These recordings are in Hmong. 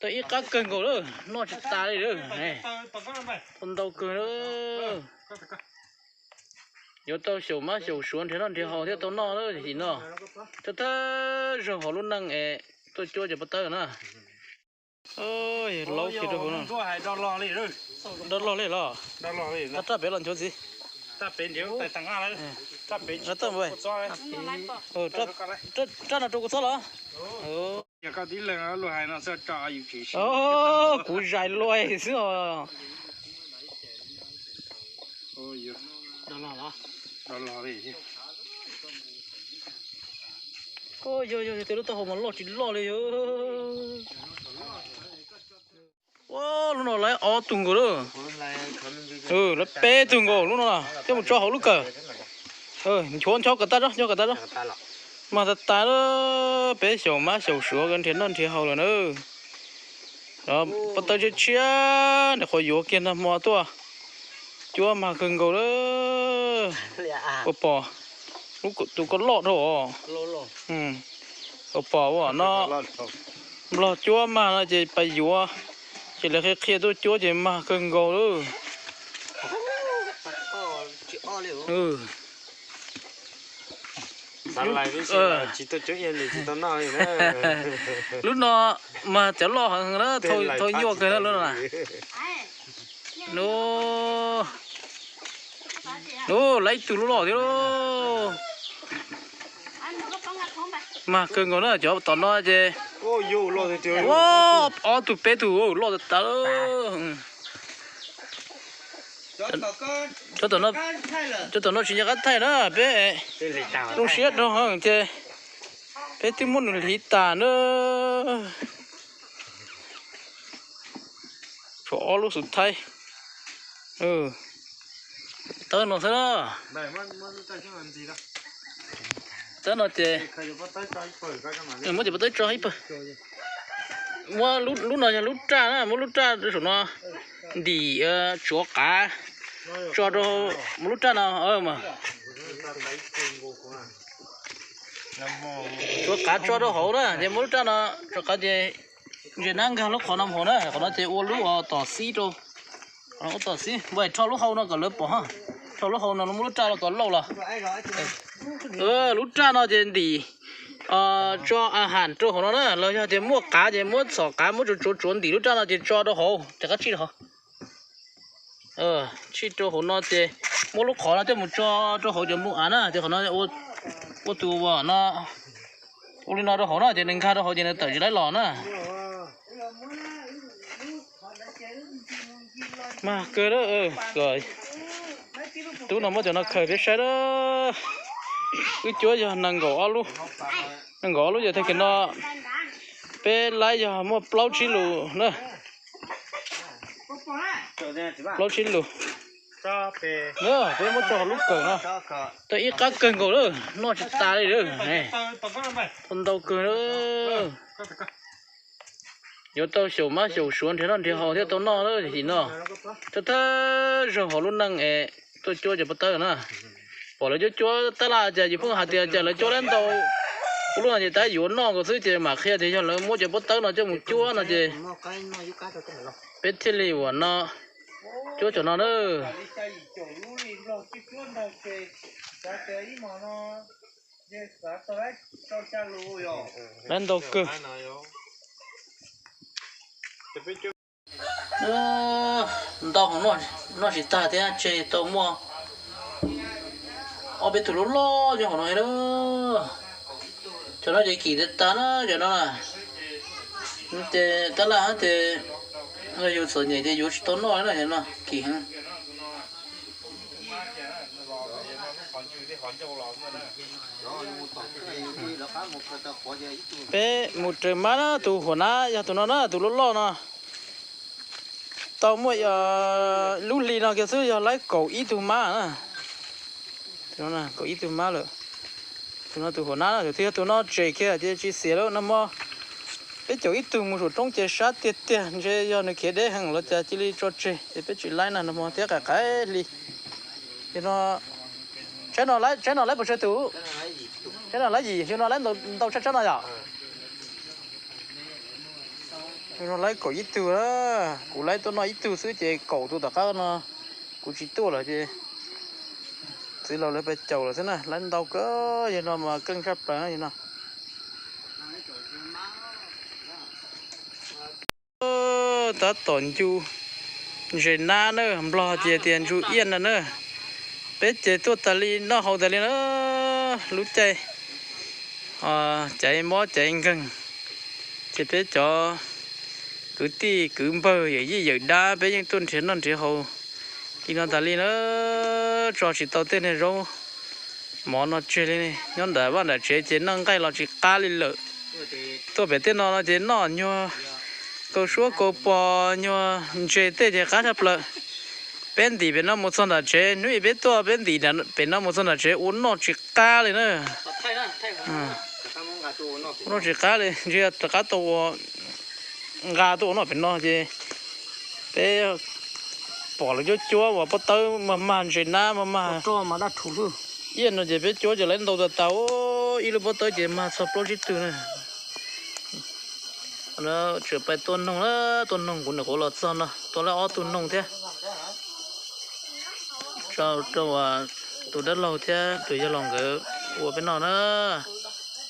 Tau ib qab kawg nkaus lawm, noj tsis tas li lawm. Tau ntau kawg lawm. Yuav tau xyaum mab xyaum suav nrhiav noj nrhiav haus thiab tau noj lawm no. Thawj thawj zaug hauv lub neej es tuaj cuab cov pob tawb na. Laub kiag rau hauv no. Rov log li los? Raj pem los nchuav ntxiv. Raj no rau kuv txob los? Kuv zais luaj xwb os. Yog yog, tej lub taub hau mas loj tsis loj li yog. Ua, lub no lawv ob tug nkaus lawm. Lawv peb tug nkaus lub no, coj mus tso hauv lub kawm. Nchuav nchuav kom tag tso, nchuav kom tag tso. Mag tas tas lawm, peb xyaum mab xyaum suav nrhiav noj nrhiav haus lawm na. Pob tawb tshiab tshiab ntawm qhuav yuav kiag nag hmo tuaj cuab mag kawg nkaus lawm. Ua pom lub tus ko loj dhau os. Ua pom ua no, nplog cuab mag no ces pais yuav, ces lawv qhia qhia tuaj cuab ces mag kawg nkaus lawm. Lub no mas cov loj heev na, thau nyuaj kawg na lub no na. Lub, lub, laiv ib tug lub loj thiab lauj. Mag kawg nkaus na, cov tom no ces, ua, ob tug peb tug loj tas tas. Cov tom no tsis nco qab thaij na, peb zoo siab rau heev ces peb twb muab nws hliv tas na. Tshuav ob lub xub thaib. Tawb no xwb na. Tawb no ces muab cov pob tawb tso ib pawg. Muab lub no yog lub raj na, muab lub raj saum no ntim tsuav qav tso rau, muab lub raj no, tsuav qav tso rau hauv na, ces muab lub raj no tsuav qav ces ntsia nab nkag lub qhov no hauv na, qhov no ces ua lub tom xib rau. Ua tom xib, rho lub hau no kom lawv pom, rho lub hau no muab lub raj los kom lauj los. Lub raj no ces ntim tso a has rau hauv no na, los yog tias muaj qav ces muab txhom qav muab tsuav tsuav tsuav ntim lub raj no ces tso rau hauv, rov qab tsij rau hauv. Tsij rau hauv no ces muab lub qhov no coj mus tso rau hauv cov npoo av na, ces qhov no ua tus ua no, ua li no rau hauv no ces nws nkag rau hauv ces nws tawm tsis laib los na. Mag kawg lawm, tub no muab cov no khaws peb saib lawm. Wb cuab yog nees nkaum ob lub, nees nkaum ob lub ces tag kis no peb laib yog muaj plaub tsib lus na. Plaub tsib lus. Peb muab tso hauv lub kawm no. Tau ib qab kawg nkaus lawm, noj tsis tas li lawm. Tau ntau kawg lawm. Yuav tau xyaum mab xyaum suav nrhiav noj nrhiav haus thiaj tau noj lawm no. Thawj thawj zaug hauv lub neej es tuaj cuab cov pob tawb na. Pom lawv cuab cuab tab laj cas yus pheej hais tias cas lawv cuab lab ntau. Ua lub no ces tab yuav noj nkaus xwb ces mam qhia tias yog lawv muab cov pob tawb no coj mus cuab no ces peb thiaj li ua no, cuab cov no na. Lab ntau kawg. Ntau heev, noj tsis tag thiab tseg tau muaj ob peb tug loj loj nyob hauv no thiab. Cov no ces kim tag tag na cov no na. Ces tab laj hab ces yog yus txom nyem ces yuav tsis tau noj na cov no, kim heev. Peb mus raws mab na, tus huam nab yog tus no na, tus loj loj no. Tau muaj lub hli no kiag xwb yog laib kaum ib tug mab na. Kaum ib tug mab lawm. Tus no tus huam nab na, twb yog tus no tsem kiag ces tsis xiam lawm. Nag hmo peb caum ib tug mus saum roob ces sab tiag tiag, ntshe yog nws khiav deb heev los cas cia li tso tseg ces peb tsis laib na, nag hmo thiab qaim qaim hli. Tsaib no laib puas tsawg tus? Tsaib no laib yim, xyoo no laib ntau tshaj tsaib no yom? No laib kaum ib tug, kuv laib tuaj noj ib tug xwb ces kaum tus tom qab no kuv tsis tuaj lawm ces txiv laus lawv pais caum lawm xwb na. Laib ntau kawg, yog no mas keej tshaj plaws na yog no. Tab tom ncu ntses nab na, nplog ces tias ncu iaj no na. Peb ces tuaj tas li noj haus tas li na, lub caij caiv mob caiv nkeeg, ces peb cov kwv tij kwv npawg yawm yij yawm dab peb yeej tuaj nrhiav noj nrhiav haus li no tas li na. Tso tsis tau tej niag zaub mov no tseg li. Nyob ntawm vaj nram tsev ces noj nqaij los tsis qab li lawm. Tuaj pem tej no no ces noj nyuag kaus suab kaus pos nyuag ntses tej ces qab tshaj plaws. Peb ntim pem no mus txog nram tsev, hnub ib peb tuaj peb ntim pem no mus txog nram tsev ua noj tsis qab li na. Ua noj tsis qab li, ntshe rov qab tau ua nqa tuaj ua noj pem no ces peb pom lawv cuab cuab uas pob tawb mag mag ntses nab mag mag iaj no ces peb cuab ces laib ntau tas tas, ib lub pob tawb ces mag txog plaub tsib tug na. Tseem pais tua noog na, tua noog kuv niam qhuav los txog no tua laib ob tug noog thiab. Rau tus dab laug thiab tus yawg laus nkawd ua peb noj na.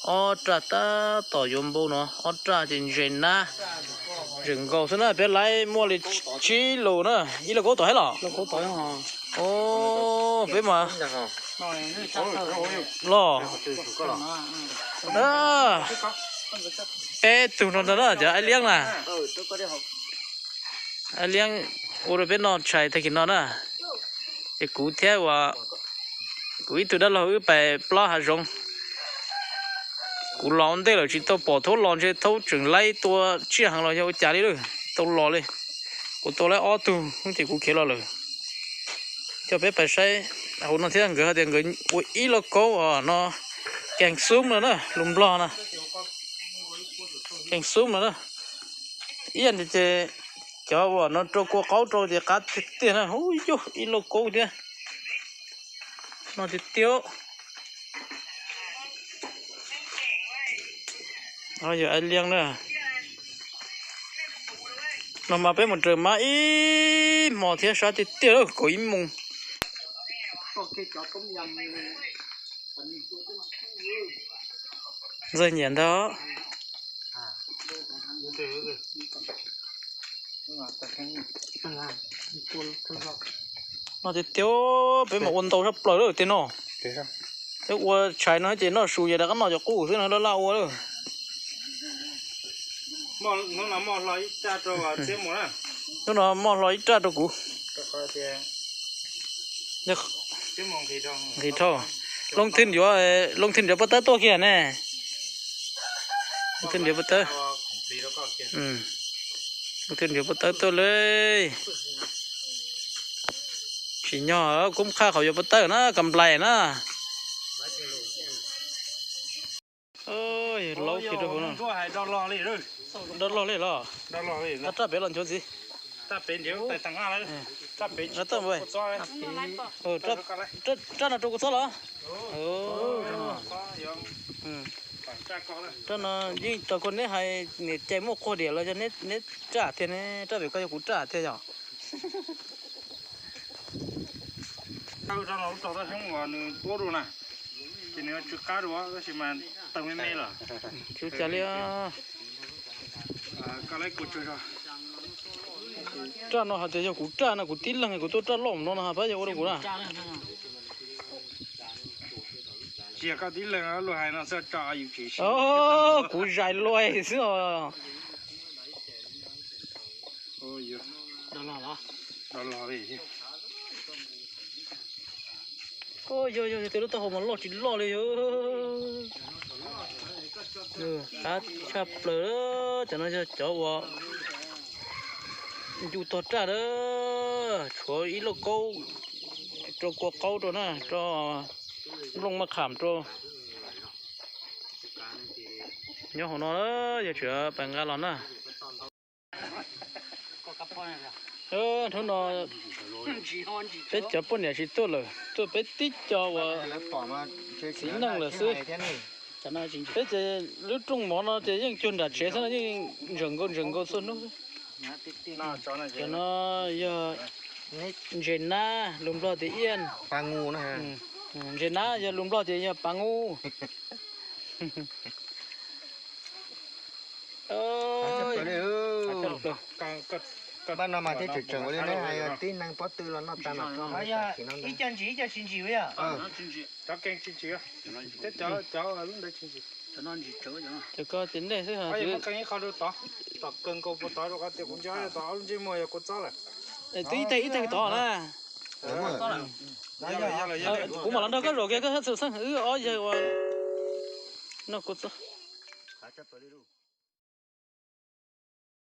Ob raj tab tom yuav npau no, ob raj ces ntses nab zeem nkaus xwb na. Peb laib muaj li tsib lus na, ib lus kaub tom thiab los? Peb mas los peb tug no ntag na, cov Aib Liab na. Aib Liab ua rau peb noj tshais tag kis no na. Ces kuv thiab uas kuv ib tug dab laug wb pais plab hav zoov. Kuv los ua ntej lawm tsis tau pom thaub los, ntshe thaub tseem laib tua tsiaj heev los yog ua cas li lawm, tsis tau los li. Kuv tua laib ob tug ces kuv khiav los lawm. Coj peb pais saib hauv no thiab, nkawd hais tias nkawd ua ib lauj kaub os no, keeg xub no na, lus Nplog na, keeg xub no na. Ib yam li ces cov uas no rau kua qaub rau ces qab tiag tiag na, hu yug ib lauj kaub thiab. No tiag tiag. Yog Aib Liab na. No mas peb mus raws mab ib hmo thiab sab tiag tiag lawm, kaum ib moos. Ntxawg nyiam ntag. No tiag tiag, peb mus ua ntau sab plaws lawm tiag no. Peb ua tshais no ces noj su ces rov qab noj cov qub xwb no, laj laj ua lawm. Hnub no moj hlo ib raj rau kuv. Nqhis dhau. Looj Thwj yuav, Looj Thwj yuav pob tawb tuaj kiag ne. Looj Thwj yuav pob tawb. Looj Thwj yuav pob tawb tuaj li. Tsim nyog kub qhaj qhov yuav pob tawb na, kam nplais na. Laub kiag rau hauv no. Dab log li los? Raj pem los nchuav ntxiv. Raj no rau kuv txob los? Raj no yeej tau koj neb hais niam cai muaj quag diam los yog neb raj tiag ne, raj pem koj yog kuv raj tiag yog. Raj no lub rau tab xyoob uas nws puab dua na, ces nws tsw qab dua tab sis mas tawg me me lawm. Tsw cas li. Raj no hais tias yog kuv raj no, kuv tib leeg kuv tuaj raj loj no no pab yog ua rau kuv na. Tsis yog koj tib leeg luag hais no xwb, kuv zais luag xwb os. Yog yog yog, tej lub taub hau mas loj tsis loj li yog. Qab tshaj plaws, cov no yog cov uas ncu tog raj na, tshuav ib lauj kaub rau kua qaub rau na, rau nplooj maj kham rau. Nyob hauv no yog tseem pais nqa los na. Hnub no peb cov poj niam tsis tuaj lawm, tuaj peb tib co uas txiv neej lawm xwb. Peb ces lub rooj mov no ces yeej cuag nram tsev xwb no, yeej ntseem nkaus ntseem nkaus txhua hnub xwb. Cov no yog ntses nab, lus Nplog tias iaj. Ntses nab yog lus Nplog tias yog pav ngu. Pab no mas thiaj tseem tseem ua li neb hais, tib neeg pob tw los noj tas mas. Ib co ntsis ib co tsis ntsis. Cov ko ces nej xwb. Twb ib teg ib teg tod na. Kuv mam los nrog koj zaum kiag koj xeeb wb ob yawg ua noj kua txob.